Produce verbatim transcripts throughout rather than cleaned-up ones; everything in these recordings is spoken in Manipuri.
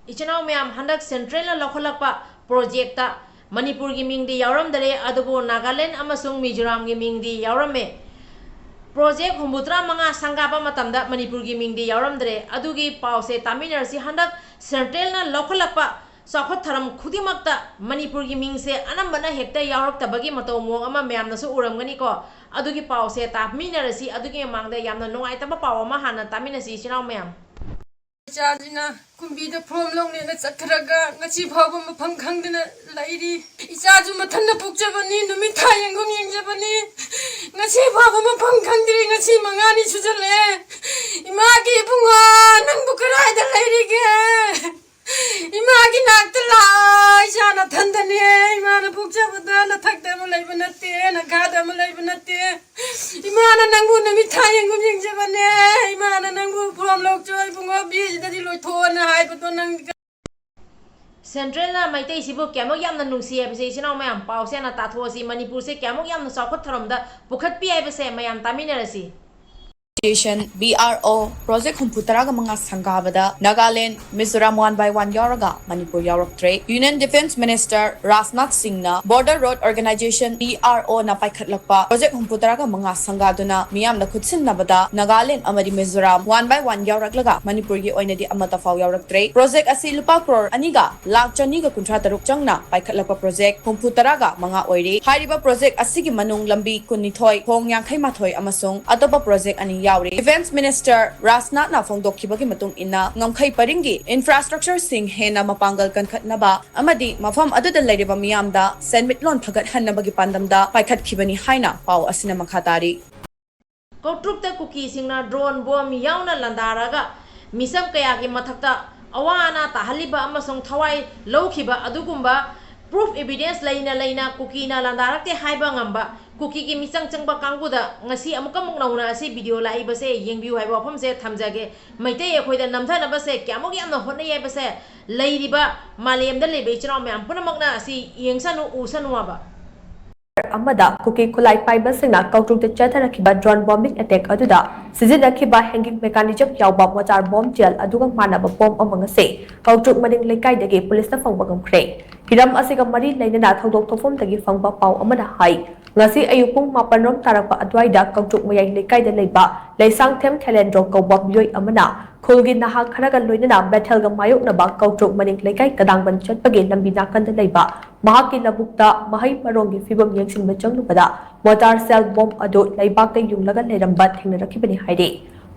ꯏꯆꯤꯟ ꯏꯅꯥꯎ ꯃꯌꯥꯝ, ꯍꯟꯗꯛ ꯁꯦꯟꯇ꯭ꯔꯦꯜꯅ ꯂꯧꯈꯠꯂꯛꯄ ꯄ꯭ꯔꯣꯖꯦꯛꯇ ꯃꯅꯤꯄꯨꯔꯒꯤ ꯃꯤꯡꯗꯤ ꯌꯥꯎꯔꯝꯗꯔꯦ, ꯑꯗꯨꯕꯨ ꯅꯥꯒꯥꯂꯦꯟ ꯑꯃꯁꯨꯡ ꯃꯤꯖꯣꯔꯥꯝꯒꯤ ꯃꯤꯡꯗꯤ ꯌꯥꯎꯔꯝꯃꯦ꯫ ꯄ꯭ꯔꯣꯖꯦꯛ ꯍꯨꯝꯐꯨꯇꯔꯥ ꯃꯉꯥ ꯁꯪꯒꯥꯕ ꯃꯇꯝꯗ ꯃꯅꯤꯄꯨꯔꯒꯤ ꯃꯤꯡꯗꯤ ꯌꯥꯎꯔꯝꯗꯔꯦ꯫ ꯑꯗꯨꯒꯤ ꯄꯥꯎꯁꯦ ꯇꯥꯃꯤꯟꯅꯔꯁꯤ꯫ ꯍꯟꯗꯛ ꯁꯦꯟꯇ꯭ꯔꯦꯜꯅ ꯂꯧꯈꯠꯂꯛꯄ ꯆꯥꯎꯈꯠ ꯊꯧꯔꯝ ꯈꯨꯗꯤꯡꯃꯛꯇ ꯃꯅꯤꯄꯨꯔꯒꯤ ꯃꯤꯡꯁꯦ ꯑꯅꯝꯕꯅ ꯍꯦꯛꯇ ꯌꯥꯎꯔꯛꯇꯕꯒꯤ ꯃꯇꯧ ꯃꯑꯣꯡ ꯑꯃ ꯃꯌꯥꯝꯅꯁꯨ ꯎꯔꯝꯒꯅꯤꯀꯣ꯫ ꯑꯗꯨꯒꯤ ꯄꯥꯎꯁꯦ ꯇꯥꯃꯤꯟꯅꯔꯁꯤ꯫ ꯑꯗꯨꯒꯤ ꯃꯃꯥꯡꯗ ꯌꯥꯝꯅ ꯅꯨꯡꯉꯥꯏꯇꯕ ꯄꯥꯎ ꯑꯃ ꯍꯥꯟꯅ ꯇꯥꯃꯤꯟꯅꯁꯤ, ꯏꯆꯤꯟ ꯏꯅꯥꯎ ꯃꯌꯥꯝ꯫ ꯏꯆꯥꯁꯤꯅ ꯀꯨꯝꯕꯤꯗ ꯐꯣꯝ ꯂꯧꯅꯦꯅ ꯆꯠꯈ꯭ꯔꯒ ꯉꯁꯤ ꯐꯥꯎꯕ ꯃꯐꯝ ꯈꯪꯗꯅ ꯂꯩꯔꯤ꯫ ꯏꯆꯥꯁꯨ ꯃꯊꯟꯇ ꯄꯣꯛꯆꯕꯅꯤ, ꯅꯨꯃꯤꯠ ꯊꯥ ꯌꯦꯡꯒꯨꯝ ꯌꯦꯡꯖꯕꯅꯤ꯫ ꯉꯁꯤ ꯐꯥꯎꯕ ꯃꯐꯝ ꯈꯪꯗ꯭ꯔꯤ꯫ ꯉꯁꯤ ꯃꯉꯥꯅꯤ ꯁꯨꯖꯜꯂꯛꯑꯦ꯫ ꯏꯃꯥꯒꯤ ꯏꯕꯨꯡꯉꯣ, ꯅꯪꯕꯨ ꯀꯗꯥꯏꯗ ꯂꯩꯔꯤꯒꯦ? ꯏꯃꯥꯒꯤ ꯅꯥꯛꯇ ꯂꯥꯛꯑꯣ꯫ ꯏꯆꯥ ꯅꯊꯟꯗꯅꯦ꯫ ꯏꯃꯥꯅ ꯄꯣꯛꯆꯕꯗ ꯅꯊꯛꯇ ꯑꯃ ꯂꯩꯕ ꯅꯠꯇꯦ, ꯅꯈꯥꯗ ꯑꯃ ꯂꯩꯕ ꯅꯠꯇꯦ꯫ ꯏꯃꯥꯅ ꯅꯪꯕꯨ ꯅꯨꯃꯤꯠ ꯊꯥ ꯌꯦꯡꯒꯨꯝ ꯌꯦꯡꯖꯕꯅꯦ꯫ ꯏꯃꯥꯅ ꯅꯪꯕꯨ ꯐꯣꯝ ꯂꯧꯆꯣ ꯏꯕꯨꯡꯉꯣ, ꯕꯤꯁꯤꯗꯗꯤ ꯂꯣꯏꯊꯣꯛꯑꯣꯅ ꯍꯥꯏꯕꯗꯣ ꯅꯪ ꯁꯦꯟꯇ꯭ꯔꯦꯜꯅ ꯃꯩꯇꯩꯁꯤꯕꯨ ꯀꯌꯥꯃꯨꯛ ꯌꯥꯝꯅ ꯅꯨꯡꯁꯤ ꯍꯥꯏꯕꯁꯦ, ꯏꯆꯤꯟ ꯏꯅꯥꯎ ꯃꯌꯥꯝ, ꯄꯥꯎꯁꯦ ꯍꯥꯟꯅ ꯇꯥꯊꯣꯛꯑꯁꯤ꯫ ꯃꯅꯤꯄꯨꯔꯁꯦ ꯀꯌꯥꯃꯨꯛ ꯌꯥꯝꯅ ꯆꯥꯎꯈꯠ ꯊꯧꯔꯝꯗ ꯄꯨꯈꯠꯄꯤ ꯍꯥꯏꯕꯁꯦ ꯃꯌꯥꯝ ꯇꯥꯃꯤꯟꯅꯔꯁꯤ꯫ Station B R O project ꯍꯨꯝꯐꯨ ꯇꯔꯥꯒ ꯃꯉꯥ ꯁꯪꯒꯥꯕꯗ Nagaland, Mizoram one by one ꯌꯥꯎꯔꯒ Manipur ꯌꯥꯎꯔꯛꯇ꯭ꯔꯦ꯫ Union Defence Minister Rajnath ꯁꯤꯡꯅ Border Road Organisation, B R O ꯅ ꯄꯥꯏꯈꯠꯂꯛꯄ project ꯍꯨꯝꯐꯨ ꯇꯔꯥꯒ ꯃꯉꯥ ꯁꯪꯒꯥꯗꯨꯅ ꯃꯤꯌꯥꯝꯅ ꯈꯨꯠꯁꯤꯟꯅꯕꯗ ꯅꯥꯒꯥꯂꯦꯟ ꯑꯃꯗꯤ ꯃꯤꯖꯣꯔꯥꯝ one by one ꯌꯥꯎꯔꯛꯂꯒ ꯃꯅꯤꯄꯨꯔꯒꯤ ꯑꯣꯏꯅꯗꯤ ꯑꯃꯠꯇ ꯐꯥꯎ ꯌꯥꯎꯔꯛꯇ꯭ꯔꯦ꯫ Project ꯑꯁꯤ ꯂꯨꯄꯥ ꯀ꯭ꯔꯣꯔ ꯑꯅꯤꯒ ꯂꯥꯈ ꯆꯅꯤꯒ ꯀꯨꯟꯊ꯭ꯔꯥ ꯇꯔꯨꯛ ꯆꯪꯅ ꯄꯥꯏꯈꯠꯂꯛꯄ project ꯍꯨꯝꯐꯨ ꯇꯔꯥꯒ ꯃꯉꯥ ꯑꯣꯏꯔꯤ꯫ ꯍꯥꯏꯔꯤꯕ project ꯑꯁꯤꯒꯤ ꯃꯅꯨꯡ ꯂꯝꯕꯤ ꯀꯨꯟꯅꯤꯊꯣꯏ, ꯊꯣꯡ ꯌꯥꯡꯈꯩ ꯃꯥꯊꯣꯏ ꯑꯃꯁꯨꯡ ꯑꯇꯣꯞꯄ project ꯑꯅꯤ ꯌꯥꯎꯔꯤ꯫ Defence Minister ꯔꯥꯖꯅꯥꯊꯅ ꯐꯣꯡꯗꯣꯛꯈꯤꯕꯒꯤ ꯃꯇꯨꯡ ꯏꯟꯅ, ꯉꯝꯈꯩ ꯄꯔꯤꯡꯒꯤ infrastructure ꯁꯤꯡ ꯍꯦꯟꯅ ꯃꯄꯥꯡꯒꯜ ꯀꯟꯈꯠꯅꯕ ꯑꯃꯗꯤ ꯃꯐꯝ ꯑꯗꯨꯗ ꯂꯩꯔꯤꯕ ꯃꯤꯌꯥꯝꯗ ꯁꯦꯟꯃꯤꯠꯂꯣꯟ ꯐꯒꯠꯍꯟꯅꯕꯒꯤ ꯄꯥꯟꯗꯝꯗ ꯄꯥꯏꯈꯠꯈꯤꯕꯅꯤ ꯍꯥꯏꯅ ꯄꯥꯎ ꯑꯁꯤꯅ ꯃꯈꯥ ꯇꯥꯔꯤ꯫ ꯀꯧꯇ꯭ꯔꯨꯛꯇ ꯀꯨꯀꯤꯁꯤꯡꯅ drone bomb ꯌꯥꯎꯅ ꯂꯥꯟꯗꯥꯔꯒ ꯃꯤꯆꯝ ꯀꯌꯥꯒꯤ ꯃꯊꯛꯇ ꯑꯋꯥ ꯑꯅꯥ ꯇꯥꯍꯜꯂꯤꯕ ꯑꯃꯁꯨꯡ ꯊꯋꯥꯏ ꯂꯧꯈꯤꯕ ꯑꯗꯨꯒꯨꯝꯕ proof evidence ꯂꯩꯅ ꯂꯩꯅ ꯀꯨꯀꯤꯅ ꯂꯥꯟꯗꯥꯔꯛꯇꯦ ꯍꯥꯏꯕ ꯉꯝꯕ ꯀꯨꯀꯤꯒꯤ ꯃꯤꯆꯪ ꯆꯪꯕ ꯀꯥꯡꯕꯨꯗ ꯉꯁꯤ ꯑꯃꯨꯛꯀ ꯑꯃꯨꯛ ꯅꯧꯅ ꯑꯁꯤ video ꯂꯥꯛꯏꯕꯁꯦ ꯌꯦꯡꯕꯤꯌꯨ ꯍꯥꯏꯕ ꯋꯥꯐꯝꯁꯦ ꯊꯝꯖꯒꯦ꯫ ꯃꯩꯇꯩ ꯑꯩꯈꯣꯏꯗ ꯅꯝꯊꯅꯕꯁꯦ ꯀꯌꯥꯃꯨꯛ ꯌꯥꯝꯅ ꯍꯣꯠꯅꯩ ꯍꯥꯏꯕꯁꯦ ꯂꯩꯔꯤꯕ ꯃꯥꯂꯦꯝꯗ ꯂꯩꯕ ꯏꯆꯤꯟ ꯏꯅꯥꯎ ꯃꯌꯥꯝ ꯄꯨꯝꯅꯃꯛꯅ ꯑꯁꯤ ꯌꯦꯡꯁꯅꯨ, ꯎꯁꯅꯨ ꯍꯥꯏꯕ꯫ ꯑꯃꯗ ꯀꯨꯀꯤ ꯈꯨꯠꯂꯥꯏ ꯄꯥꯏꯕꯁꯤꯡꯅ ꯀꯧꯇ꯭ꯔꯨꯛꯇ ꯆꯠꯊꯔꯛꯈꯤꯕ drone bombing attack ꯑꯗꯨꯗ ꯁꯤꯖꯤꯟꯅꯈꯤꯕ hanging mechanism ꯌꯥꯎꯕ mortar bomb shell ꯑꯗꯨꯒ ꯃꯥꯟꯅꯕ bomb ꯑꯃ ꯉꯁꯤ ꯀꯧꯇ꯭ꯔꯨꯛ ꯃꯅꯤꯡ ꯂꯩꯀꯥꯏꯗꯒꯤ ꯄꯨꯂꯤꯁꯅ ꯐꯪꯕ ꯉꯝꯈ꯭ꯔꯦ꯫ ꯍꯤꯔꯝ ꯑꯁꯤꯒ ꯃꯔꯤ ꯂꯩꯅꯅ ꯊꯧꯗꯣꯛ ꯊꯣꯛꯐꯝꯗꯒꯤ ꯐꯪꯕ ꯄꯥꯎ ꯑꯃꯅ ꯍꯥꯏ, ꯉꯁꯤ ꯑꯌꯨꯛ ꯄꯨꯡ ꯃꯥꯄꯟ ꯔꯣꯝ ꯇꯥꯔꯛꯄ ꯑꯗꯨꯋꯥꯏꯗ ꯀꯧꯇ꯭ꯔꯨꯛ ꯃꯌꯥꯏ ꯂꯩꯀꯥꯏꯗ ꯂꯩꯕ ꯂꯩꯁꯥꯡꯊꯦꯝ ꯈꯦꯂꯦꯟꯗ꯭ꯔꯣ ꯀꯧꯕ ꯃꯤꯑꯣꯏ ꯑꯃꯅ ꯈꯨꯜꯒꯤ ꯅꯍꯥ ꯈꯔꯒ ꯂꯣꯏꯅꯅ ꯕꯦꯊꯦꯜꯒ ꯃꯥꯌꯣꯛꯅꯕ ꯀꯧꯇ꯭ꯔꯨꯛ ꯃꯅꯤꯡ ꯂꯩꯀꯥꯏ ꯀꯗꯥꯡꯕꯟ ꯆꯠꯄꯒꯤ ꯂꯝꯕꯤ ꯅꯥꯀꯟꯗ ꯂꯩꯕ ꯃꯍꯥꯛꯀꯤ ꯂꯧꯕꯨꯛꯇ ꯃꯍꯩ ꯃꯔꯣꯡꯒꯤ ꯐꯤꯕꯝ ꯌꯦꯡꯁꯤꯟꯕ ꯆꯪꯂꯨꯕꯗ mortar shell bomb ꯑꯗꯨ ꯂꯩꯕꯥꯛꯇ ꯌꯨꯡꯂꯒ ꯂꯩꯔꯝꯕ ꯊꯦꯡꯅꯔꯛꯈꯤꯕꯅꯤ ꯍꯥꯏꯔꯤ꯫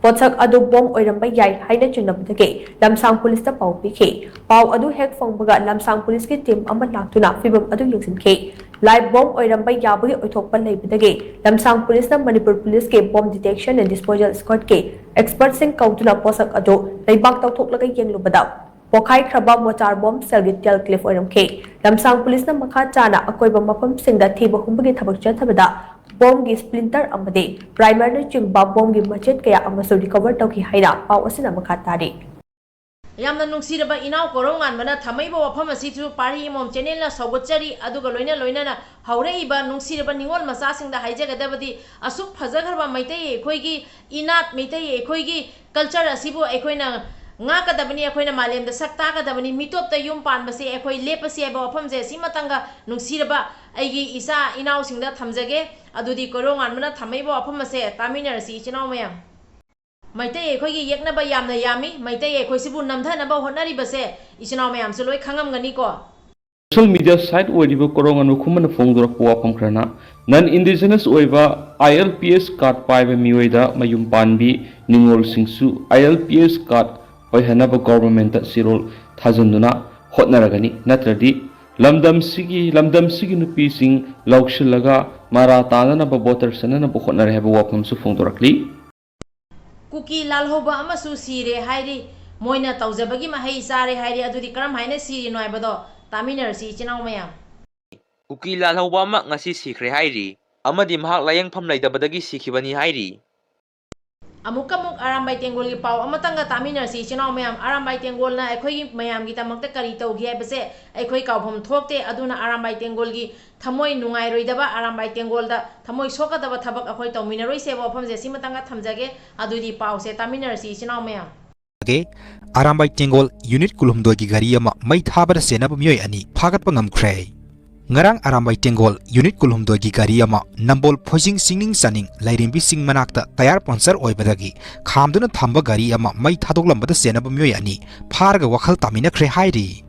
ꯄꯣꯠꯁꯛ ꯑꯗꯨ bomb ꯑꯣꯏꯔꯝꯕ ꯌꯥꯏ ꯍꯥꯏꯅ ꯆꯤꯡꯅꯕꯗꯒꯤ ꯂꯝꯁꯥꯡ ꯄꯨꯂꯤꯁꯇ ꯄꯥꯎ ꯄꯤꯈꯤ꯫ ꯄꯥꯎ ꯑꯗꯨ ꯍꯦꯛ ꯐꯪꯕꯒ ꯂꯝꯁꯥꯡ ꯄꯨꯂꯤꯁꯀꯤ team ꯑꯃ ꯂꯥꯛꯇꯨꯅ ꯐꯤꯕꯝ ꯑꯗꯨ ꯌꯦꯡꯁꯤꯟꯈꯤ꯫ Live bomb ꯑꯣꯏꯔꯝꯕ ꯌꯥꯕꯒꯤ ꯑꯣꯏꯊꯣꯛꯄ ꯂꯩꯕꯗꯒꯤ ꯂꯝꯁꯥꯡ ꯄꯨꯂꯤꯁꯅ ꯃꯅꯤꯄꯨꯔ ꯄꯨꯂꯤꯁꯀꯤ bomb detection and disposal squadꯀꯤ expertꯁꯤꯡ ꯀꯧꯗꯨꯅ ꯄꯣꯠꯁꯛ ꯑꯗꯨ ꯂꯩꯕꯥꯛ ꯇꯧꯊꯣꯛꯂꯒ ꯌꯦꯡꯂꯨꯕꯗ ꯄꯣꯈꯥꯏꯈ꯭ꯔꯕ mortar bomb shellꯒꯤ tail clip ꯑꯣꯏꯔꯝꯈꯤ꯫ ꯂꯝꯁꯥꯡ ꯄꯨꯂꯤꯁꯅ ꯃꯈꯥ ꯇꯥꯅ ꯑꯀꯣꯏꯕ ꯃꯐꯝꯁꯤꯡꯗ ꯊꯤꯕ ꯍꯨꯝꯕꯒꯤ ꯊꯕꯛ ꯆꯠꯊꯕꯗ bombꯒꯤ splinter ꯑꯃꯗꯤ primerꯅꯆꯤꯡꯕ bombꯒꯤ ꯃꯆꯦꯠ ꯀꯌꯥ ꯑꯃꯁꯨ recover ꯇꯧꯈꯤ ꯍꯥꯏꯅ ꯄꯥꯎ ꯑꯁꯤꯅ ꯃꯈꯥ ꯇꯥꯔꯤ꯫ ꯌꯥꯝꯅ ꯅꯨꯡꯁꯤꯔꯕ ꯏꯅꯥꯎ ꯀꯣꯔꯧꯉꯥꯟꯕꯅ ꯊꯝꯃꯛꯏꯕ ꯋꯥꯐꯝ ꯑꯁꯤꯁꯨ ꯄꯥꯔꯤ ꯏꯃꯣꯝ channelꯅ ꯁꯧꯒꯠꯆꯔꯤ꯫ ꯑꯗꯨꯒ ꯂꯣꯏꯅ ꯂꯣꯏꯅꯅ ꯍꯧꯔꯛꯏꯕ ꯅꯨꯡꯁꯤꯔꯕ ꯅꯤꯉꯣꯜ ꯃꯆꯥꯁꯤꯡꯗ ꯍꯥꯏꯖꯒꯗꯕꯗꯤ, ꯑꯁꯨꯛ ꯐꯖꯈ꯭ꯔꯕ ꯃꯩꯇꯩ ꯑꯩꯈꯣꯏꯒꯤ ꯏꯅꯥꯠ, ꯃꯩꯇꯩ ꯑꯩꯈꯣꯏꯒꯤ culture ꯑꯁꯤꯕꯨ ꯑꯩꯈꯣꯏꯅ ꯉꯥꯛꯀꯗꯕꯅꯤ, ꯑꯩꯈꯣꯏꯅ ꯃꯥꯂꯦꯝꯗ ꯁꯛ ꯇꯥꯛꯀꯗꯕꯅꯤ꯫ ꯃꯤꯇꯣꯞꯇ ꯌꯨꯝ ꯄꯥꯟꯕꯁꯦ ꯑꯩꯈꯣꯏ ꯂꯦꯞꯄꯁꯤ ꯍꯥꯏꯕ ꯋꯥꯐꯝꯁꯦ ꯑꯁꯤꯃꯇꯪꯒ ꯅꯨꯡꯁꯤꯔꯕ ꯑꯩꯒꯤ ꯏꯆꯥ ꯏꯅꯥꯎꯁꯤꯡꯗ ꯊꯝꯖꯒꯦ꯫ ꯑꯗꯨꯗꯤ ꯀꯣꯔꯧꯉꯥꯟꯕꯅ ꯊꯝꯃꯛꯏꯕ ꯋꯥꯐꯝ ꯑꯁꯦ ꯇꯥꯃꯤꯟꯅꯔꯁꯤ ꯏꯆꯤꯟ ꯏꯅꯥꯎ ꯃꯌꯥꯝ꯫ ꯃꯩꯇꯩ ꯑꯩꯈꯣꯏꯒꯤ ꯌꯦꯛꯅꯕ ꯌꯥꯝꯅ ꯌꯥꯝꯃꯤ꯫ ꯃꯩꯇꯩ ꯑꯩꯈꯣꯏꯁꯤꯕꯨ ꯅꯝꯊꯅꯕ ꯍꯣꯠꯅꯔꯤꯕꯁꯦ ꯏꯆꯤꯟ ꯏꯅꯥꯎ ꯃꯌꯥꯝꯁꯨ ꯂꯣꯏ ꯈꯪꯉꯝꯒꯅꯤꯀꯣ꯫ Social media site ꯑꯣꯏꯔꯤꯕ ꯀꯣꯔꯧꯉꯥꯟꯕ ꯈꯨꯃꯟꯅ ꯐꯣꯡꯗꯣꯔꯛꯄ ꯋꯥꯐꯝ ꯈꯔꯅ, non indigenous ꯑꯣꯏꯕ I L P S card ꯄꯥꯏꯕ ꯃꯤꯑꯣꯏꯗ ꯃꯌꯨꯝ ꯄꯥꯟꯕꯤ ꯅꯤꯉꯣꯜꯁꯤꯡꯁꯨ I L P S card ꯑꯣꯏꯍꯟꯅꯕ governmentꯇ ꯆꯦꯔꯣꯜ ꯊꯥꯖꯤꯟꯗꯨꯅ ꯍꯣꯠꯅꯔꯒꯅꯤ, ꯅꯠꯇ꯭ꯔꯗꯤ ꯂꯝꯗꯝꯁꯤꯒꯤ, ꯂꯝꯗꯝꯁꯤꯒꯤ ꯅꯨꯄꯤꯁꯤꯡ ꯂꯧꯁꯤꯜꯂꯒ ꯃꯔꯥ ꯇꯥꯅꯅꯕ voter ꯆꯟꯅꯅꯕ ꯍꯣꯠꯅꯔꯦ ꯍꯥꯏꯕ ꯋꯥꯐꯝꯁꯨ ꯐꯣꯡꯗꯣꯔꯛꯂꯤ꯫ ꯀꯨꯀꯤ ꯂꯥꯜꯍꯧꯕ ꯑꯃꯁꯨ ꯁꯤꯔꯦ ꯍꯥꯏꯔꯤ꯫ ꯃꯣꯏꯅ ꯇꯧꯖꯕꯒꯤ ꯃꯍꯩ ꯆꯥꯔꯦ ꯍꯥꯏꯔꯤ꯫ ꯑꯗꯨꯗꯤ ꯀꯔꯝ ꯍꯥꯏꯅ ꯁꯤꯔꯤꯅꯣ ꯍꯥꯏꯕꯗꯣ ꯇꯥꯃꯤꯟꯅꯔꯁꯤ ꯏꯆꯤꯟ ꯏꯅꯥꯎ ꯃꯌꯥꯝ꯫ ꯀꯨꯀꯤ ꯂꯥꯜꯍꯧꯕ ꯑꯃ ꯉꯁꯤ ꯁꯤꯈ꯭ꯔꯦ ꯍꯥꯏꯔꯤ ꯑꯃꯗꯤ ꯃꯍꯥꯛ ꯂꯥꯏꯌꯦꯡꯐꯝ ꯂꯩꯇꯕꯗꯒꯤ ꯁꯤꯈꯤꯕꯅꯤ ꯍꯥꯏꯔꯤ꯫ ꯑꯃꯨꯛꯀ ꯑꯃꯨꯛ ꯑꯔꯥꯝꯕꯥꯏ ꯇꯦꯡꯒꯣꯜꯒꯤ ꯄꯥꯎ ꯑꯃꯇꯪꯒ ꯇꯥꯃꯤꯟꯅꯔꯁꯤ, ꯏꯆꯤꯟ ꯏꯅꯥꯎ ꯃꯌꯥꯝ꯫ ꯑꯔꯥꯝꯕꯥꯏ ꯇꯦꯡꯒꯣꯜꯅ ꯑꯩꯈꯣꯏꯒꯤ ꯃꯌꯥꯝꯒꯤꯗꯃꯛꯇ ꯀꯔꯤ ꯇꯧꯈꯤ ꯍꯥꯏꯕꯁꯦ ꯑꯩꯈꯣꯏ ꯀꯥꯎꯐꯝ ꯊꯣꯛꯇꯦ꯫ ꯑꯗꯨꯅ ꯑꯔꯥꯝꯕꯥꯏ ꯇꯦꯡꯒꯣꯜꯒꯤ ꯊꯃꯣꯏ ꯅꯨꯡꯉꯥꯏꯔꯣꯏꯗꯕ, ꯑꯔꯥꯝꯕꯥꯏ ꯇꯦꯡꯒꯣꯜꯗ ꯊꯃꯣꯏ ꯁꯣꯛꯀꯗꯕ ꯊꯕꯛ ꯑꯩꯈꯣꯏ ꯇꯧꯃꯤꯟꯅꯔꯣꯏꯁꯦꯕ꯫ ꯋꯥꯐꯝꯁꯦ ꯁꯤꯃꯇꯪꯒ ꯊꯝꯖꯒꯦ꯫ ꯑꯗꯨꯗꯤ ꯄꯥꯎꯁꯦ ꯇꯥꯃꯤꯟꯅꯔꯁꯤ, ꯏꯆꯤꯟ ꯏꯅꯥꯎ ꯃꯌꯥꯝ꯫ ꯑꯔꯥꯝꯕꯥꯏ ꯇꯦꯡꯒꯣꯜ ꯌꯨꯅꯤꯠ ꯀꯨꯟꯍꯨꯝꯗꯣꯏꯒꯤ ꯒꯥꯔꯤ ꯑꯃ ꯃꯩ ꯊꯥꯕꯗ ꯆꯦꯟꯅꯕ ꯃꯤꯑꯣꯏ ꯑꯅꯤ ꯐꯥꯒꯠꯄ ꯉꯝꯈ꯭ꯔꯦ꯫ ꯉꯔꯥꯡ ꯑꯔꯥꯝꯕꯥꯏ ꯇꯦꯡꯒꯣꯜ ꯌꯨꯅꯤꯠ ꯀꯨꯟꯍꯨꯝꯗꯣꯏꯒꯤ ꯒꯥꯔꯤ ꯑꯃ ꯅꯝꯕꯣꯜ ꯐꯣꯏꯖꯤꯡ ꯆꯤꯡꯅꯤꯡ ꯆꯥꯅꯤꯡ ꯂꯥꯏꯔꯦꯝꯕꯤ ꯆꯤꯡ ꯃꯅꯥꯛꯇ ꯇꯌꯥꯔ ꯄꯝꯆꯔ ꯑꯣꯏꯕꯗꯒꯤ ꯈꯥꯝꯗꯨꯅ ꯊꯝꯕ ꯒꯥꯔꯤ ꯑꯃ ꯃꯩ ꯊꯥꯗꯣꯛꯂꯝꯕꯗ ꯆꯦꯟꯅꯕ ꯃꯤꯑꯣꯏ ꯑꯅꯤ ꯐꯥꯔꯒ ꯋꯥꯈꯜ ꯇꯥꯃꯤꯟꯅꯈ꯭ꯔꯦ ꯍꯥꯏꯔꯤ꯫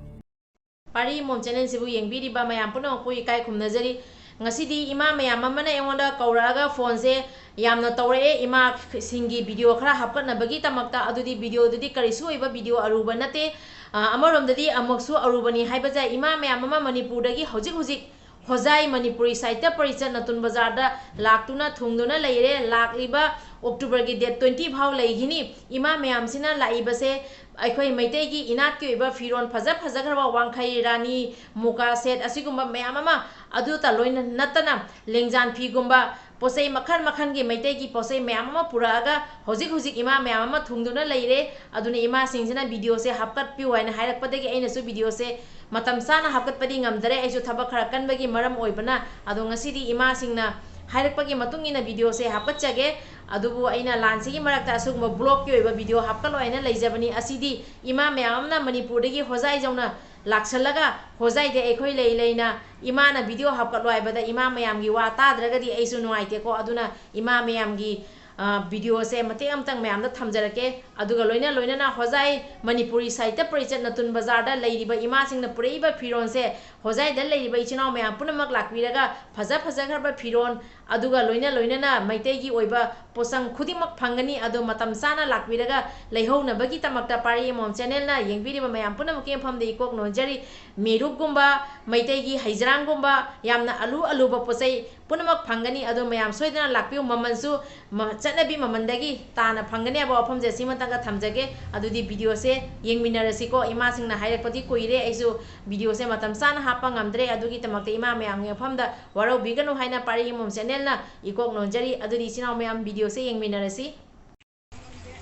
ꯄꯥꯔꯤ ꯏꯃꯣꯝ ꯆꯦꯅꯦꯜꯁꯤꯕꯨ ꯌꯦꯡꯕꯤꯔꯤꯕ ꯃꯌꯥꯝ ꯄꯨꯝꯅꯃꯛꯄꯨ ꯏꯀꯥꯏ ꯈꯨꯝꯅꯖꯔꯤ꯫ ꯉꯁꯤꯗꯤ ꯏꯃꯥ ꯃꯌꯥꯝ ꯑꯃꯅ ꯑꯩꯉꯣꯟꯗ ꯀꯧꯔꯛꯑꯒ ꯐꯣꯟꯁꯦ ꯌꯥꯝꯅ ꯇꯧꯔꯛꯑꯦ, ꯏꯃꯥꯁꯤꯡꯒꯤ ꯚꯤꯗꯤꯑꯣ ꯈꯔ ꯍꯥꯞꯀꯠꯅꯕꯒꯤꯗꯃꯛꯇ꯫ ꯑꯗꯨꯗꯤ ꯚꯤꯗꯤꯑꯣꯗꯨꯗꯤ ꯀꯔꯤꯁꯨ ꯑꯣꯏꯕ ꯚꯤꯗꯤꯑꯣ ꯑꯔꯨꯕ ꯅꯠꯇꯦ꯫ ꯑ, ꯑꯃꯔꯣꯝꯗꯗꯤ ꯑꯃꯨꯛꯁꯨ ꯑꯔꯨꯕꯅꯤ ꯍꯥꯏꯕꯁꯦ, ꯏꯃꯥ ꯃꯌꯥꯝ ꯑꯃ ꯃꯅꯤꯄꯨꯔꯗꯒꯤ ꯍꯧꯖꯤꯛ ꯍꯧꯖꯤꯛ ꯍꯣꯖꯥꯏ ꯃꯅꯤꯄꯨꯔꯤ ꯁꯥꯍꯤꯇ꯭ꯌ ꯄꯔꯤꯁꯠ ꯅꯇꯨꯟ ꯕꯖꯥꯔꯗ ꯂꯥꯛꯇꯨꯅ ꯊꯨꯡꯗꯨꯅ ꯂꯩꯔꯦ꯫ ꯂꯥꯛꯂꯤꯕ ꯑꯣꯛꯇꯣꯕꯔꯒꯤ date twenty ꯐꯥꯎ ꯂꯩꯈꯤꯅꯤ꯫ ꯏꯃꯥ ꯃꯌꯥꯝꯁꯤꯅ ꯂꯥꯛꯏꯕꯁꯦ ꯑꯩꯈꯣꯏ ꯃꯩꯇꯩꯒꯤ ꯏꯅꯥꯠꯀꯤ ꯑꯣꯏꯕ ꯐꯤꯔꯣꯜ ꯐꯖ ꯐꯖꯈ꯭ꯔꯕ, ꯋꯥꯡꯈꯩ ꯔꯥꯅꯤ, ꯃꯨꯀꯥ ꯁꯦꯠ, ꯑꯁꯤꯒꯨꯝꯕ ꯃꯌꯥꯝ ꯑꯃ, ꯑꯗꯨꯇ ꯂꯣꯏꯅ ꯅꯠꯇꯅ ꯂꯦꯡꯖꯥꯟ ꯐꯤꯒꯨꯝꯕ, ꯄꯣꯠꯆꯩ ꯃꯈꯜ ꯃꯈꯜꯒꯤ ꯃꯩꯇꯩꯒꯤ ꯄꯣꯠꯆꯩ ꯃꯌꯥꯝ ꯑꯃ ꯄꯨꯔꯛꯑꯒ ꯍꯧꯖꯤꯛ ꯍꯧꯖꯤꯛ ꯏꯃꯥ ꯃꯌꯥꯝ ꯑꯃ ꯊꯨꯡꯗꯨꯅ ꯂꯩꯔꯦ꯫ ꯑꯗꯨꯅ ꯏꯃꯥꯁꯤꯡꯁꯤꯅ ꯚꯤꯗꯤꯑꯣꯁꯦ ꯍꯥꯞꯀꯠꯄꯤꯌꯨ ꯍꯥꯏꯅ ꯍꯥꯏꯔꯛꯄꯗꯒꯤ ꯑꯩꯅꯁꯨ ꯚꯤꯗꯤꯑꯣꯁꯦ ꯃꯇꯝ ꯆꯥꯅ ꯍꯥꯞꯀꯠꯄꯗꯤ ꯉꯝꯗꯔꯦ, ꯑꯩꯁꯨ ꯊꯕꯛ ꯈꯔ ꯀꯟꯕꯒꯤ ꯃꯔꯝ ꯑꯣꯏꯕꯅ꯫ ꯑꯗꯣ ꯉꯁꯤꯗꯤ ꯏꯃꯥꯁꯤꯡꯅ ꯍꯥꯏꯔꯛꯄꯒꯤ ꯃꯇꯨꯡ ꯏꯟꯅ ꯚꯤꯗꯤꯑꯣꯁꯦ ꯍꯥꯞꯀꯠꯆꯒꯦ꯫ ꯑꯗꯨꯕꯨ ꯑꯩꯅ ꯂꯥꯟꯁꯤꯒꯤ ꯃꯔꯛꯇ ꯑꯁꯤꯒꯨꯝꯕ ꯕ꯭ꯂꯣꯛꯀꯤ ꯑꯣꯏꯕ ꯚꯤꯗꯤꯑꯣ ꯍꯥꯞꯀꯠꯂꯣ ꯍꯥꯏꯅ ꯂꯩꯖꯕꯅꯤ꯫ ꯑꯁꯤꯗꯤ ꯏꯃꯥ ꯃꯌꯥꯝ ꯑꯃꯅ ꯃꯅꯤꯄꯨꯔꯗꯒꯤ ꯍꯣꯖꯥꯏ ꯌꯧꯅ ꯂꯥꯛꯁꯜꯂꯒ ꯍꯣꯖꯥꯏꯗ ꯑꯩꯈꯣꯏ ꯂꯩ ꯂꯩꯅ ꯏꯃꯥꯅ ꯚꯤꯗꯤꯑꯣ ꯍꯥꯞꯀꯠꯂꯣ ꯍꯥꯏꯕꯗ ꯏꯃꯥ ꯃꯌꯥꯝꯒꯤ ꯋꯥ ꯇꯥꯗ꯭ꯔꯒꯗꯤ ꯑꯩꯁꯨ ꯅꯨꯡꯉꯥꯏꯇꯦꯀꯣ꯫ ꯑꯗꯨꯅ ꯏꯃꯥ ꯃꯌꯥꯝꯒꯤ, ꯑ, ꯚꯤꯗꯤꯑꯣꯁꯦ ꯃꯇꯦꯛ ꯑꯃꯇꯪ ꯃꯌꯥꯝꯗ ꯊꯝꯖꯔꯛꯀꯦ꯫ ꯑꯗꯨꯒ ꯂꯣꯏꯅ ꯂꯣꯏꯅꯅ ꯍꯣꯖꯥꯏ ꯃꯅꯤꯄꯨꯔꯤ ꯁꯥꯍꯤꯇ꯭ꯌ ꯄꯔꯤꯁꯠ ꯅꯇꯨꯟ ꯕꯖꯥꯔꯗ ꯂꯩꯔꯤꯕ ꯏꯃꯥꯁꯤꯡꯅ ꯄꯨꯔꯛꯏꯕ ꯐꯤꯔꯣꯜꯁꯦ ꯍꯣꯖꯥꯏꯗ ꯂꯩꯔꯤꯕ ꯏꯆꯤꯟ ꯏꯅꯥꯎ ꯃꯌꯥꯝ ꯄꯨꯝꯅꯃꯛ ꯂꯥꯛꯄꯤꯔꯒ ꯐꯖ ꯐꯖꯈ꯭ꯔꯕ ꯐꯤꯔꯣꯜ, ꯑꯗꯨꯒ ꯂꯣꯏꯅ ꯂꯣꯏꯅꯅ ꯃꯩꯇꯩꯒꯤ ꯑꯣꯏꯕ ꯄꯣꯠꯆꯪ ꯈꯨꯗꯤꯡꯃꯛ ꯐꯪꯒꯅꯤ꯫ ꯑꯗꯣ ꯃꯇꯝ ꯆꯥꯅ ꯂꯥꯛꯄꯤꯔꯒ ꯂꯩꯍꯧꯅꯕꯒꯤꯗꯃꯛꯇ ꯄꯥꯔꯤ ꯑꯃꯣꯝ ꯆꯦꯅꯦꯜꯅ ꯌꯦꯡꯕꯤꯔꯤꯕ ꯃꯌꯥꯝ ꯄꯨꯝꯅꯃꯛꯀꯤ ꯃꯐꯝꯗ ꯏꯀꯣꯛ ꯅꯣꯟꯖꯔꯤ꯫ ꯃꯤꯔꯨꯛꯀꯨꯝꯕ, ꯃꯩꯇꯩꯒꯤ ꯍꯩꯖ꯭ꯔꯥꯡꯒꯨꯝꯕ, ꯌꯥꯝꯅ ꯑꯂꯨ ꯑꯂꯨꯕ ꯄꯣꯠꯆꯩ ꯄꯨꯝꯅꯃꯛ ꯐꯪꯒꯅꯤ꯫ ꯑꯗꯣ ꯃꯌꯥꯝ ꯁꯣꯏꯗꯅ ꯂꯥꯛꯄꯤꯌꯨ꯫ ꯃꯃꯜꯁꯨ ꯃ-, ꯆꯠꯅꯕꯤ ꯃꯃꯜꯗꯒꯤ ꯇꯥꯅ ꯐꯪꯒꯅꯤ ꯍꯥꯏꯕ ꯋꯥꯐꯝꯁꯦ ꯁꯤꯃꯇꯪꯒ ꯊꯝꯖꯒꯦ꯫ ꯑꯗꯨꯗꯤ ꯚꯤꯗꯤꯑꯣꯁꯦ ꯌꯦꯡꯃꯤꯟꯅꯔꯁꯤꯀꯣ꯫ ꯏꯃꯥꯁꯤꯡꯅ ꯍꯥꯏꯔꯛꯄꯗꯤ ꯀꯨꯏꯔꯦ, ꯑꯩꯁꯨ ꯚꯤꯗꯤꯑꯣꯁꯦ ꯃꯇꯝ ꯆꯥꯅ ꯍꯥꯞꯄ ꯉꯝꯗ꯭ꯔꯦ꯫ ꯑꯗꯨꯒꯤꯗꯃꯛꯇ ꯏꯃꯥ ꯃꯌꯥꯝꯒꯤ ꯃꯐꯝꯗ ꯋꯥꯔꯧꯕꯤꯒꯅꯨ ꯍꯥꯏꯅ ꯄꯥꯔꯤ ꯑꯃꯣꯝ ꯆꯦꯅꯦꯜꯅ ꯏꯀꯣꯛ ꯅꯣꯟꯖꯔꯤ꯫ ꯑꯗꯨꯗꯤ ꯏꯆꯤꯟ ꯏꯅꯥꯎ ꯃꯌꯥꯝ, ꯚꯤꯗꯤꯑꯣꯁꯦ ꯌꯦꯡꯃꯤꯟꯅꯔꯁꯤ꯫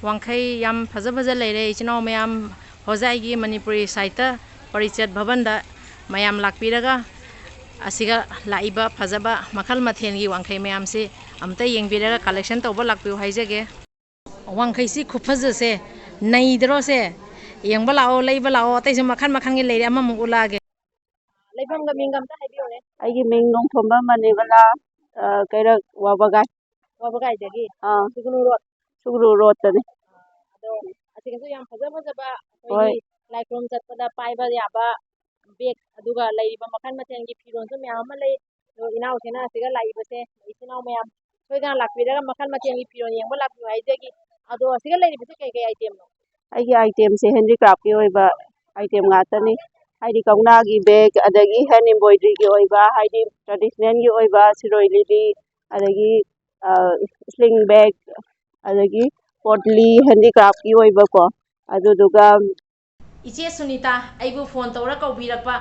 ꯋꯥꯡꯈꯩ ꯌꯥꯝ ꯐꯖ ꯐꯖ ꯂꯩꯔꯦ, ꯏꯆꯤꯟ ꯏꯅꯥꯎ ꯃꯌꯥꯝ꯫ ꯍꯣꯖꯥꯏꯒꯤ ꯃꯅꯤꯄꯨꯔꯤ ꯁꯥꯍꯤꯇ꯭ꯌ ꯄꯔꯤꯁꯠ ꯚꯕꯟꯗ ꯃꯌꯥꯝ ꯂꯥꯛꯄꯤꯔꯒ ꯑꯁꯤꯒ ꯂꯥꯛꯏꯕ ꯐꯖꯕ ꯃꯈꯜ ꯃꯊꯦꯜꯒꯤ ꯋꯥꯡꯈꯩ ꯃꯌꯥꯝꯁꯤ ꯑꯝꯇ ꯌꯦꯡꯕꯤꯔꯒ collection ꯇꯧꯕ ꯂꯥꯛꯄꯤꯌꯨ ꯍꯥꯏꯖꯒꯦ꯫ ꯋꯥꯡꯈꯩꯁꯤ ꯈꯨꯐꯖꯁꯦ, ꯅꯩꯗ꯭ꯔꯣ ꯁꯦ? ꯌꯦꯡꯕ ꯂꯥꯛꯑꯣ, ꯂꯩꯕ ꯂꯥꯛꯑꯣ, ꯑꯇꯩꯁꯨ ꯃꯈꯜ ꯃꯈꯜꯒꯤ ꯂꯩꯔꯦ, ꯑꯃꯃꯨꯛ ꯎꯠꯂꯛꯑꯒꯦ꯫ ꯂꯩꯐꯝꯒ ꯃꯤꯡꯒ ꯑꯝꯇ ꯍꯥꯏꯕꯤꯌꯨꯅꯦ꯫ ꯑꯩꯒꯤ ꯃꯤꯡ ꯅꯣꯡꯊꯣꯝꯕ ꯃꯅꯤꯕꯂꯥ, ꯑ, ꯀꯩꯔꯛ ꯋꯥꯕꯒꯥꯏ꯫ ꯋꯥꯕꯒꯥꯏꯗꯒꯤ? ꯑꯥ꯫ ꯁꯨꯒꯅꯨ ꯔꯣꯗ? ꯁꯨꯒꯅꯨ ꯔꯣꯗꯇꯅꯤ꯫ ꯑꯗꯣ ꯑꯁꯤꯒꯁꯨ ꯌꯥꯝ ꯐꯖ ꯐꯖꯕ ꯑꯩꯈꯣꯏꯒꯤ ꯍꯣꯏ꯫ ꯂꯥꯏ ꯈꯨꯔꯨꯝ ꯆꯠꯄꯗ ꯄꯥꯏꯕ ꯌꯥꯕ bag, ꯑꯗꯨꯒ ꯂꯩꯔꯤꯕ ꯃꯈꯜ ꯃꯊꯦꯜꯒꯤ ꯐꯤꯔꯣꯜꯁꯨ ꯃꯌꯥꯝ ꯑꯃ ꯂꯩ꯫ ꯑꯗꯣ ꯏꯅꯥꯎꯁꯤꯅ ꯑꯁꯤꯒ ꯂꯥꯛꯏꯕꯁꯦ, ꯏꯆꯤꯟ ꯏꯅꯥꯎ ꯃꯌꯥꯝ ꯁꯣꯏꯗꯅ ꯂꯥꯛꯄꯤꯔꯒ ꯃꯈꯜ ꯃꯊꯦꯜꯒꯤ ꯐꯤꯔꯣꯜ ꯌꯦꯡꯕ ꯂꯥꯛꯄꯤꯌꯨ ꯍꯥꯏꯖꯒꯦ꯫ ꯑꯗꯣ ꯑꯁꯤꯒ ꯂꯩꯔꯤꯕꯁꯦ ꯀꯩ ꯀꯩ item ꯅꯣ? ꯑꯩꯒꯤ item ꯁꯦ handicraft ꯀꯤ ꯑꯣꯏꯕ item ꯉꯥꯛꯇꯅꯤ꯫ ꯍꯥꯏꯗꯤ ꯀꯧꯅꯥꯒꯤ bag, ꯑꯗꯒꯤ hand embroidery ꯒꯤ ꯑꯣꯏꯕ, ꯍꯥꯏꯗꯤ traditional ꯒꯤ ꯑꯣꯏꯕ ꯁꯤꯔꯣꯏ ꯂꯤꯂꯤ, ꯑꯗꯒꯤ, ꯑ, sling bag, ꯑꯗꯒꯤ ꯄꯣꯠꯂꯤ handicraft ꯀꯤ ꯑꯣꯏꯕꯀꯣ꯫ ꯑꯗꯨꯗꯨꯒ ꯏꯆꯦ ꯁꯨꯅꯤꯇꯥ ꯑꯩꯕꯨ phone ꯇꯧꯔ ꯀꯧꯕꯤꯔꯛꯄ,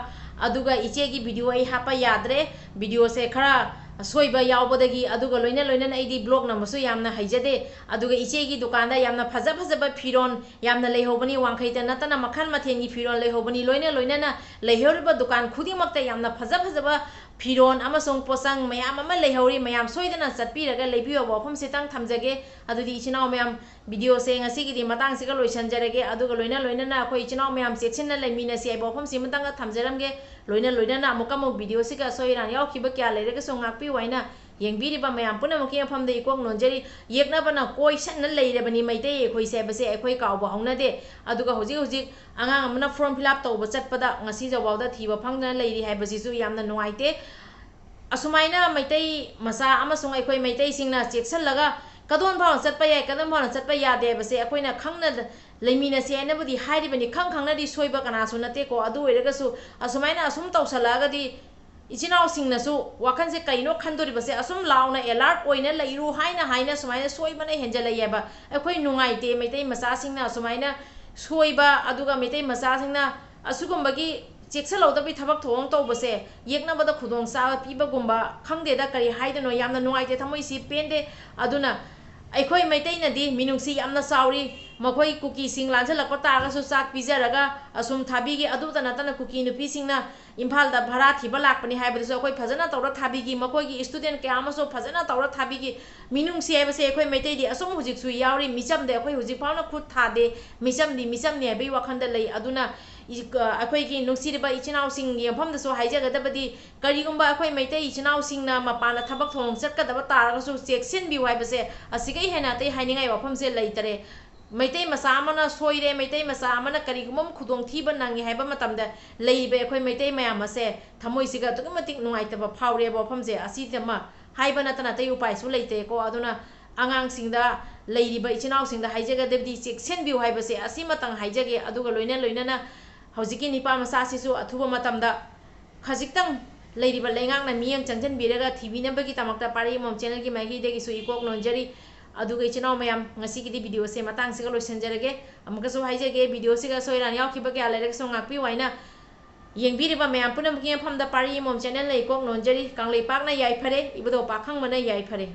ꯑꯗꯨꯒ ꯏꯆꯦꯒꯤ video ꯑꯩ ꯍꯥꯞꯄ ꯌꯥꯗ꯭ꯔꯦ, video ꯁꯦ ꯈꯔ ꯑꯁꯣꯏꯕ ꯌꯥꯎꯕꯗꯒꯤ꯫ ꯑꯗꯨꯒ ꯂꯣꯏꯅ ꯂꯣꯏꯅꯅ ꯑꯩꯗꯤ vlog ꯅꯝꯕꯁꯨ ꯌꯥꯝꯅ ꯍꯩꯖꯗꯦ꯫ ꯑꯗꯨꯒ ꯏꯆꯦꯒꯤ ꯗꯨꯀꯥꯟꯗ ꯌꯥꯝꯅ ꯐꯖ ꯐꯖꯕ ꯐꯤꯔꯣꯜ ꯌꯥꯝꯅ ꯂꯩꯍꯧꯕꯅꯤ, ꯋꯥꯡꯈꯩꯇ ꯅꯠꯇꯅ ꯃꯈꯜ ꯃꯊꯦꯜꯒꯤ ꯐꯤꯔꯣꯜ ꯂꯩꯍꯧꯕꯅꯤ꯫ ꯂꯣꯏꯅ ꯂꯣꯏꯅꯅ ꯂꯩꯍꯧꯔꯤꯕ ꯗꯨꯀꯥꯟ ꯈꯨꯗꯤꯡꯃꯛꯇ ꯌꯥꯝꯅ ꯐꯖ ꯐꯖꯕ ꯐꯤꯔꯣꯜ ꯑꯃꯁꯨꯡ ꯄꯣꯠꯆꯪ ꯃꯌꯥꯝ ꯑꯃ ꯂꯩꯍꯧꯔꯤ꯫ ꯃꯌꯥꯝ ꯁꯣꯏꯗꯅ ꯆꯠꯄꯤꯔꯒ ꯂꯩꯕꯤꯌꯨ ꯍꯥꯏꯕ ꯋꯥꯐꯝꯁꯤꯇꯪ ꯊꯝꯖꯒꯦ꯫ ꯑꯗꯨꯗꯤ ꯏꯆꯤꯟ ꯏꯅꯥꯎ ꯃꯌꯥꯝ, video ꯁꯦ ꯉꯁꯤꯒꯤꯗꯤ ꯃꯇꯥꯡꯁꯤꯒ ꯂꯣꯏꯁꯤꯟꯖꯔꯒꯦ꯫ ꯑꯗꯨꯒ ꯂꯣꯏꯅ ꯂꯣꯏꯅꯅ ꯑꯩꯈꯣꯏ ꯏꯆꯤꯟ ꯏꯅꯥꯎ ꯃꯌꯥꯝ ꯆꯦꯛꯁꯤꯟꯅ ꯂꯩꯃꯤꯟꯅꯁꯤ ꯍꯥꯏꯕ ꯋꯥꯐꯝꯁꯤꯃꯇꯪꯒ ꯊꯝꯖꯔꯝꯒꯦ꯫ ꯂꯣꯏꯅ ꯂꯣꯏꯅꯅ ꯑꯃꯨꯛꯀ ꯑꯃꯨꯛ video ꯁꯤꯒ ꯑꯁꯣꯏ ꯑꯔꯥꯟ ꯌꯥꯎꯈꯤꯕ ꯀꯌꯥ ꯂꯩꯔꯒꯁꯨ ꯉꯥꯛꯄꯤꯌꯨ ꯍꯥꯏꯅ ꯌꯦꯡꯕꯤꯔꯤꯕ ꯃꯌꯥꯝ ꯄꯨꯝꯅꯃꯛꯀꯤ ꯃꯐꯝꯗ ꯏꯀꯣꯛ ꯅꯣꯟꯖꯔꯤ꯫ ꯌꯦꯛꯅꯕꯅ ꯀꯣꯏꯁꯟꯅ ꯂꯩꯔꯕꯅꯤ ꯃꯩꯇꯩ ꯑꯩꯈꯣꯏꯁꯦ ꯍꯥꯏꯕꯁꯦ ꯑꯩꯈꯣꯏ ꯀꯥꯎꯕ ꯍꯧꯅꯗꯦ꯫ ꯑꯗꯨꯒ ꯍꯧꯖꯤꯛ ꯍꯧꯖꯤꯛ ꯑꯉꯥꯡ ꯑꯃꯅ form fill up ꯇꯧꯕ ꯆꯠꯄꯗ ꯉꯁꯤ ꯐꯥꯎꯕꯗ ꯊꯤꯕ ꯐꯪꯗꯅ ꯂꯩꯔꯤ ꯍꯥꯏꯕꯁꯤꯁꯨ ꯌꯥꯝꯅ ꯅꯨꯡꯉꯥꯏꯇꯦ꯫ ꯑꯁꯨꯃꯥꯏꯅ ꯃꯩꯇꯩ ꯃꯆꯥ ꯑꯃꯁꯨꯡ ꯑꯩꯈꯣꯏ ꯃꯩꯇꯩꯁꯤꯡꯅ ꯆꯦꯛꯁꯤꯜꯂꯒ ꯀꯗꯣꯝ ꯐꯥꯎꯅ ꯆꯠꯄ ꯌꯥꯏ, ꯀꯗꯣꯝ ꯐꯥꯎꯅ ꯆꯠꯄ ꯌꯥꯗꯦ ꯍꯥꯏꯕꯁꯦ ꯑꯩꯈꯣꯏꯅ ꯈꯪꯅ ꯂꯩꯃꯤꯟꯅꯁꯤ ꯍꯥꯏꯅꯕꯨꯗꯤ ꯍꯥꯏꯔꯤꯕꯅꯤ, ꯈꯪ ꯈꯪꯅꯗꯤ ꯁꯣꯏꯕ ꯀꯅꯥꯁꯨ ꯅꯠꯇꯦꯀꯣ꯫ ꯑꯗꯨ ꯑꯣꯏꯔꯒꯁꯨ ꯑꯁꯨꯃꯥꯏꯅ ꯑꯁꯨꯝ ꯇꯧꯁꯜꯂꯛꯑꯒꯗꯤ ꯏꯆꯤꯟ ꯏꯅꯥꯎꯁꯤꯡꯅꯁꯨ ꯋꯥꯈꯜꯁꯦ ꯀꯩꯅꯣ ꯈꯟꯗꯣꯔꯤꯕꯁꯦ, ꯑꯁꯨꯝ ꯂꯥꯎꯅ alert ꯑꯣꯏꯅ ꯂꯩꯔꯨ ꯍꯥꯏꯅ ꯍꯥꯏꯅ ꯁꯨꯃꯥꯏꯅ ꯁꯣꯏꯕꯅ ꯍꯦꯟꯖꯜꯂꯛꯑꯦꯕ꯫ ꯑꯩꯈꯣꯏ ꯅꯨꯡꯉꯥꯏꯇꯦ ꯃꯩꯇꯩ ꯃꯆꯥꯁꯤꯡꯅ ꯑꯁꯨꯃꯥꯏꯅ ꯁꯣꯏꯕ, ꯑꯗꯨꯒ ꯃꯩꯇꯩ ꯃꯆꯥꯁꯤꯡꯅ ꯑꯁꯤꯒꯨꯝꯕꯒꯤ ꯆꯦꯛꯁꯤꯜꯍꯧꯗꯕꯒꯤ ꯊꯕꯛ ꯊꯧꯑꯣꯡ ꯇꯧꯕꯁꯦ, ꯌꯦꯛꯅꯕꯗ ꯈꯨꯗꯣꯡꯆꯥꯕ ꯄꯤꯕꯒꯨꯝꯕ, ꯈꯪꯗꯦꯗ ꯀꯔꯤ ꯍꯥꯏꯗꯣꯏꯅꯣ, ꯌꯥꯝꯅ ꯅꯨꯡꯉꯥꯏꯇꯦ, ꯊꯃꯣꯏꯁꯤ ꯄꯦꯟꯗꯦ꯫ ꯑꯗꯨꯅ ꯑꯩꯈꯣꯏ ꯃꯩꯇꯩꯅꯗꯤ ꯃꯤꯅꯨꯡꯁꯤ ꯌꯥꯝꯅ ꯆꯥꯎꯔꯤ꯫ ꯃꯈꯣꯏ ꯀꯨꯀꯤꯁꯤꯡ ꯂꯥꯟꯖꯜꯂꯛꯄ ꯇꯥꯔꯒꯁꯨ ꯆꯥꯛ ꯄꯤꯖꯔꯒ ꯑꯁꯨꯝ ꯊꯥꯕꯤꯒꯦ꯫ ꯑꯗꯨꯇ ꯅꯠꯇꯅ ꯀꯨꯀꯤ ꯅꯨꯄꯤꯁꯤꯡꯅ ꯏꯝꯐꯥꯜꯗ ꯚꯔꯥ ꯊꯤꯕ ꯂꯥꯛꯄꯅꯤ ꯍꯥꯏꯕꯗꯨꯁꯨ ꯑꯩꯈꯣꯏ ꯐꯖꯅ ꯇꯧꯔ ꯊꯥꯕꯤꯈꯤ꯫ ꯃꯈꯣꯏꯒꯤ student ꯀꯌꯥ ꯑꯃꯁꯨ ꯐꯖꯅ ꯇꯧꯔ ꯊꯥꯕꯤꯈꯤ꯫ ꯃꯤꯅꯨꯡꯁꯤ ꯍꯥꯏꯕꯁꯦ ꯑꯩꯈꯣꯏ ꯃꯩꯇꯩꯗꯤ ꯑꯁꯨꯝ ꯍꯧꯖꯤꯛꯁꯨ ꯌꯥꯎꯔꯤ꯫ ꯃꯤꯆꯝꯗ ꯑꯩꯈꯣꯏ ꯍꯧꯖꯤꯛ ꯐꯥꯎꯅ ꯈꯨꯠ ꯊꯥꯗꯦ꯫ ꯃꯤꯆꯝꯗꯤ ꯃꯤꯆꯝꯅꯤ ꯍꯥꯏꯕꯒꯤ ꯋꯥꯈꯜꯗ ꯂꯩ꯫ ꯑꯗꯨꯅ ꯏ-, ꯑ, ꯑꯩꯈꯣꯏꯒꯤ ꯅꯨꯡꯁꯤꯔꯕ ꯏꯆꯤꯟ ꯏꯅꯥꯎꯁꯤꯡꯒꯤ ꯃꯐꯝꯗꯁꯨ ꯍꯥꯏꯖꯒꯗꯕꯗꯤ, ꯀꯔꯤꯒꯨꯝꯕ ꯑꯩꯈꯣꯏ ꯃꯩꯇꯩ ꯏꯆꯤꯟ ꯏꯅꯥꯎꯁꯤꯡꯅ ꯃꯄꯥꯟꯗ ꯊꯕꯛ ꯊꯧꯔꯝ ꯆꯠꯀꯗꯕ ꯇꯥꯔꯒꯁꯨ ꯆꯦꯛꯁꯤꯟꯕꯤꯌꯨ ꯍꯥꯏꯕꯁꯦ ꯑꯁꯤꯗꯒꯤ ꯍꯦꯟꯅ ꯑꯇꯩ ꯍꯥꯏꯅꯤꯡꯉꯥꯏ ꯋꯥꯐꯝꯁꯦ ꯂꯩꯇꯔꯦ꯫ ꯃꯩꯇꯩ ꯃꯆꯥ ꯑꯃꯅ ꯁꯣꯏꯔꯦ, ꯃꯩꯇꯩ ꯃꯆꯥ ꯑꯃꯅ ꯀꯔꯤꯒꯨꯝꯕ ꯑꯃ ꯈꯨꯗꯣꯡꯊꯤꯕ ꯅꯪꯉꯦ ꯍꯥꯏꯕ ꯃꯇꯝꯗ ꯂꯩꯔꯤꯕ ꯑꯩꯈꯣꯏ ꯃꯩꯇꯩ ꯃꯌꯥꯝ ꯑꯁꯦ ꯊꯃꯣꯏꯁꯤꯒ ꯑꯗꯨꯛꯀꯤ ꯃꯇꯤꯛ ꯅꯨꯡꯉꯥꯏꯇꯕ ꯐꯥꯎꯔꯦꯕ ꯋꯥꯐꯝꯁꯦ꯫ ꯑꯁꯤꯗꯃ ꯍꯥꯏꯕ ꯅꯠꯇꯅ ꯑꯇꯩ ꯎꯄꯥꯏꯁꯨ ꯂꯩꯇꯦꯀꯣ꯫ ꯑꯗꯨꯅ ꯑꯉꯥꯡꯁꯤꯡꯗ, ꯂꯩꯔꯤꯕ ꯏꯆꯤꯟ ꯏꯅꯥꯎꯁꯤꯡꯗ ꯍꯥꯏꯖꯒꯗꯕꯗꯤ ꯆꯦꯛꯁꯤꯟꯕꯤꯌꯨ ꯍꯥꯏꯕꯁꯦ ꯑꯁꯤꯃꯇꯪ ꯍꯥꯏꯖꯒꯦ꯫ ꯑꯗꯨꯒ ꯂꯣꯏꯅ ꯂꯣꯏꯅꯅ ꯍꯧꯖꯤꯛꯀꯤ ꯅꯤꯄꯥ ꯃꯆꯥꯁꯤꯁꯨ ꯑꯊꯨꯕ ꯃꯇꯝꯗ ꯈꯖꯤꯛꯇꯪ ꯂꯩꯔꯤꯕ ꯂꯩꯉꯥꯛꯅ ꯃꯤꯠꯌꯦꯡ ꯆꯪꯁꯤꯟꯕꯤꯔꯒ ꯊꯤꯕꯤꯅꯕꯒꯤꯗꯃꯛꯇ ꯄꯥꯔꯤ ꯑꯃꯃꯝ channelꯒꯤ ꯃꯥꯏꯀꯩꯗꯒꯤꯁꯨ ꯏꯀꯣꯛ ꯅꯣꯟꯖꯔꯤ꯫ ꯑꯗꯨꯒ ꯏꯆꯤꯟ ꯏꯅꯥꯎ ꯃꯌꯥꯝ, ꯉꯁꯤꯒꯤꯗꯤ videoꯁꯦ ꯃꯇꯥꯡꯁꯤꯒ ꯂꯣꯏꯁꯤꯟꯖꯔꯒꯦ꯫ ꯑꯃꯨꯛꯀꯁꯨ ꯍꯥꯏꯖꯒꯦ, videoꯁꯤꯒ ꯑꯁꯣꯏ ꯑꯔꯥꯟ ꯌꯥꯎꯈꯤꯕ ꯀꯌꯥ ꯂꯩꯔꯒꯁꯨ ꯉꯥꯛꯄꯤꯌꯨ ꯍꯥꯏꯅ ꯌꯦꯡꯕꯤꯔꯤꯕ ꯃꯌꯥꯝ ꯄꯨꯝꯅꯃꯛꯀꯤ ꯃꯐꯝꯗ ꯄꯥꯔꯤ ꯑꯃꯃꯝ channelꯅ ꯏꯀꯣꯛ ꯅꯣꯟꯖꯔꯤ꯫ ꯀꯪꯂꯩꯄꯥꯛꯅ ꯌꯥꯏꯐꯔꯦ, ꯏꯕꯨꯙꯧ ꯄꯥꯈꯪꯕꯅ ꯌꯥꯏꯐꯔꯦ꯫